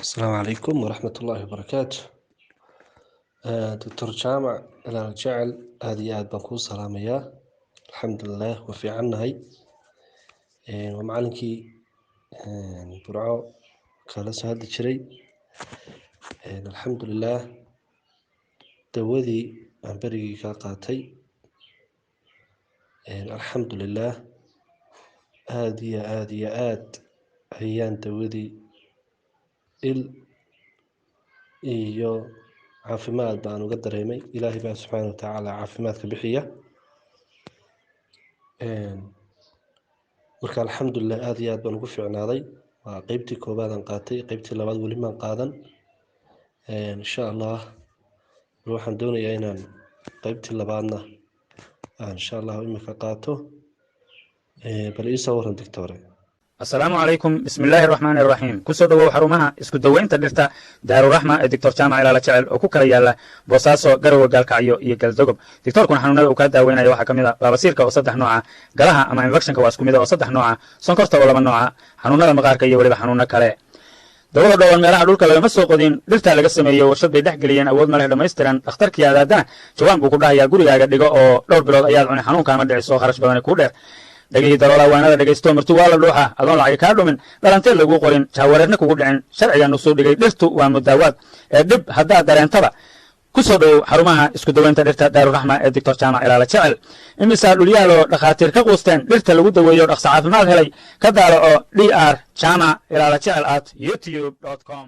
Asalaamu calaykum waraxmatullaahi wabarakaatu. Doctor Jaamac Ilaal Jecel, aad iyo aad baan kuu salaamayaa. Alxamdulilah, waa fiicannahay. Waa macalinkii Burco kala soo hadli jiray. Alxamdulilah, dawadii aan berigii kaa qaatay, alxamdulilah, aad iyo aad iyo aad ayaan dawadii il iyo caafimaad baan uga dareemay. Ilaahay baa subxaana watacaala caafimaadka bixiya. Marka alxamdulilah, aad iyo aad baan ugu fiicnaaday. Waa qeybtii koobaad aan qaatay, qeybtii labaad weli maan qaadan. Insha Allah bal waxaan doonayaa inaan qeybtii labaadna aan insha Allah imika qaato. Bal iisoo waran, doctore. Asalaamu calaykum, bismi illaahi araxmaani araxiim. Kusoo dhowow xarumaha isku daweynta dhirta Daaruraxma ee Doctor Jaamac Ilaala Jecel oo ku kala yaala Boosaaso, Garowe, Gaalkacyo iyo Galdogob. Doctoorkuna xanuunada uu kaa daaweynaya waxaa ka mid a baabasiirka oo saddex nooca, galaha ama infectionka waa isku mid oo saddex nooca, sonkorta oo laba nooca, xanuunada maqaarka iyo weliba xanuuno kale. Dawada dhooban meelaha dhulka lagama soo qodin, dhirtaa laga sameeyey, warshad bay dhex geliyeen, awood ma leh dhammaystiran. Dhakhtarkii aadaadana jawaan buu ku dhahayaa gurigaaga dhigo oo dhowr bilood ayaad cuni, xanuunkaama dhiciso, kharash badani kuu dheer. Dhegihii daloola waanada dhegaysto, marti waa la dhuuxa adoon lacagi kaa dhumin, dhalanteed laguu qorin, jaawareerna kugu dhicin. Sharciga nusuu dhigay dhirtu waa mudaawaad ee dhib haddaad dareentaba ku soo dhowow xarumaha isku daweynta dhirta Daaruraxma ee Doctor Jaamac Ilaala Jecel. Imisaa dhulyaaloo dhakhaatiir ka quusteen dhirta lagu daweeyo dhaqso caafimaad helay? Ka daalaco Dr Jaamac Ilaala Jecel @youtube.com.